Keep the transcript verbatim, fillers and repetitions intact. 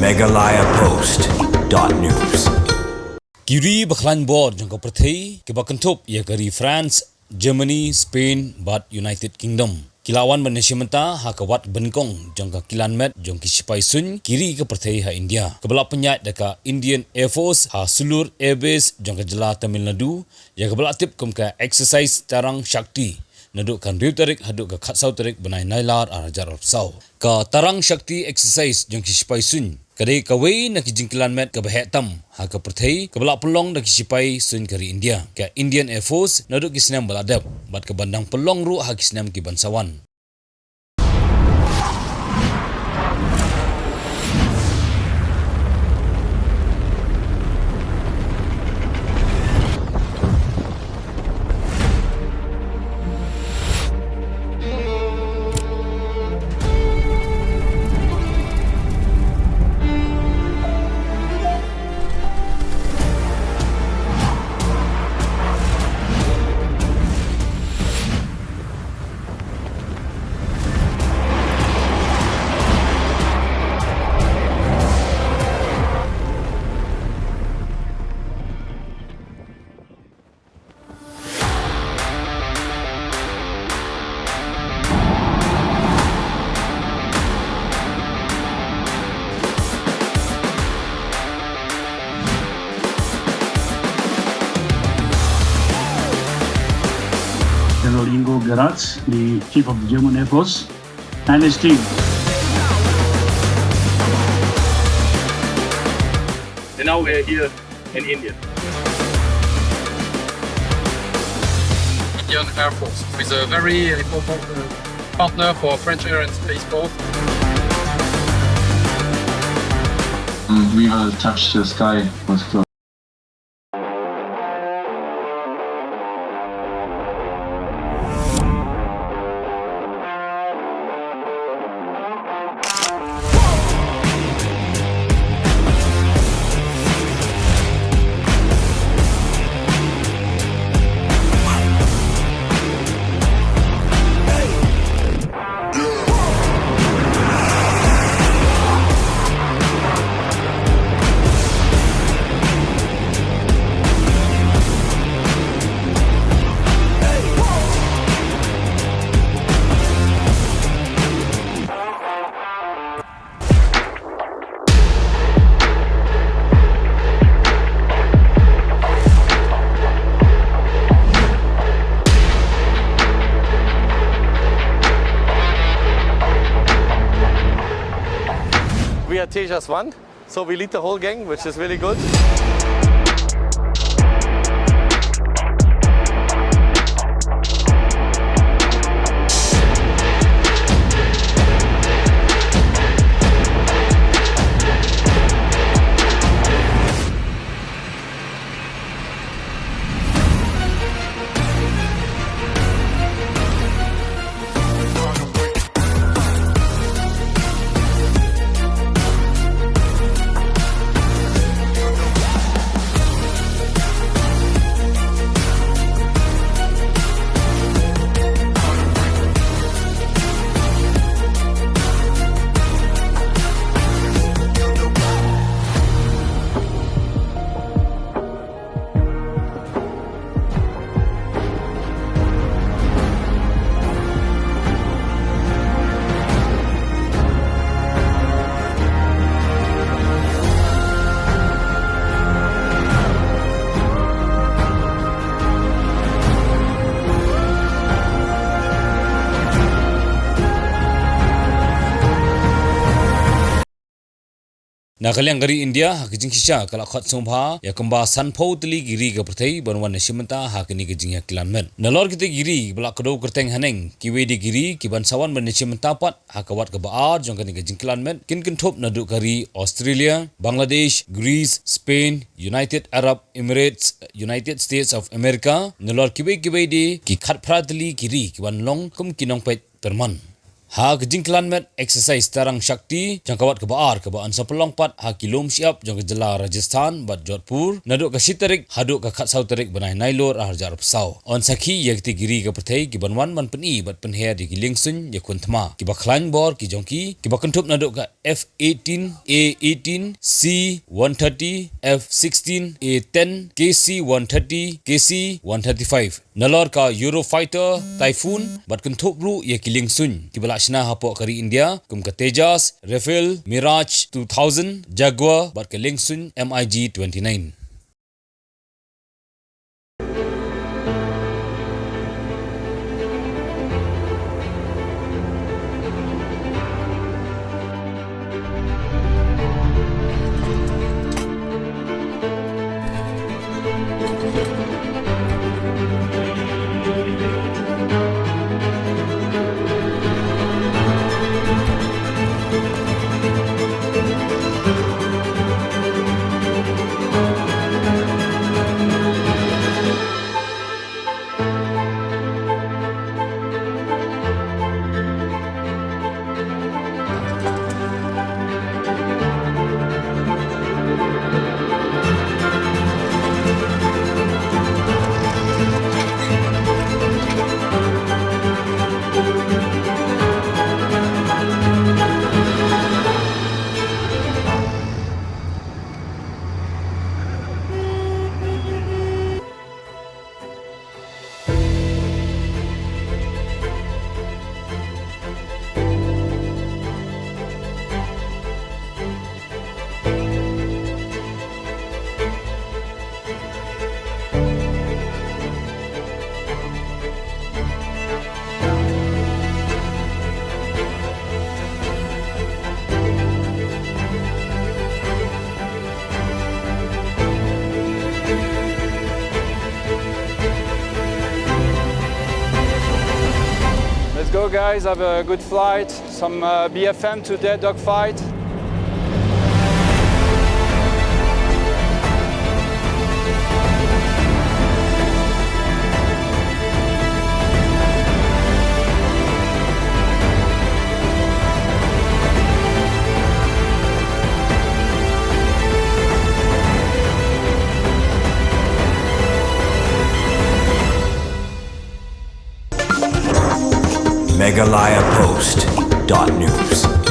Meghalaya Post dot news. Ki ri ba khlaiñ bor jong ka pyrthei kiba kynthup ïa ka ri France, Germany, Spain bad United Kingdom ki la wan ban ïashim bynta ha ka wad nyngkong jong ka kilan met jong ki shipai suiñ ki ri ka pyrthei ha India, kaba la pynïaid da ka Indian Air Force ha Sulur Air Base jong ka jylla Tamil Nadu, ïa kaba la tip kum ka Exercise Tarang Shakti, naduh ka hynriew tarik haduh ka khatsaw tarik bnai Nailar arhajar arphew saw. Ka Tarang Shakti Exercise jong ki shipai suiñ ka dei kawei na ki jingkilan met kaba heh tam ha ka pyrthei kaba la pynlong da ki shipai suiñ ka ri India, ka Indian Air Force, naduh ki snem ba la dep bad kaban dang pynlong ruh ha ki snem kiban sa wan. General Ingo Gerards, the Chief of the German Air Force, and his team. And now we're here in India. Indian Air Force is a very important uh, partner for French Air and Space Force. And we will touch the sky with glory. We are Tejas One, so we lead the whole gang, which is really good. Na ka liang ka ri India, ha ka jingshisha ka la khot sngewbha ïa kumba sanphew tylli ki ri ka pyrthei ban wan ïashim bynta ha kane ka jingïakilan met. Nalor kitei ki ri ba la kdew kyrteng haneng, kiwei de ki ri kiban sa wan ban ïashim bynta pat ha ka wat kaba ar jong kane ka jingkilan met kin kynthup naduh ka ri Australia, Bangladesh, Greece, Spain, United Arab Emirates, United States of America, nalor kiwei kiwei de ki khatphra tylli ki ri kiban long kum ki nongpeit tyrman. Ha ka jingkylliang met exercise Tarang Shakti jong ka wat kaba ar kaba yn sa pynlong pat ha ki lum shyiap jong ka jylla Rajasthan bad Jodhpur naduh ka shi tarik haduh ka khatsaw tarik bnai Nailur ar hajar arphew saw. Yn sakhi ïa kito ki ri ka pyrthei kiban wan ban pyni bad pynher ïa ki liengsuiñ ïakhun thma kiba khlaiñ bor ki jong ki kiba kynthup naduh ka F eighteen, A eighteen, C one thirty, F sixteen, A ten, K C one thirty, K C one thirty-five. Nalor ka Eurofighter Typhoon bad kynthup ruh ïa ki liengsuiñ kiba la shna hapoh ka ri India kum ka Tejas, Rafale, Mirage two thousand, Jaguar bad ka liengsuiñ MiG twenty-nine. Let's go, guys. Have a good flight. Some uh, B F M today, dogfight. Meghalaya Post dot news.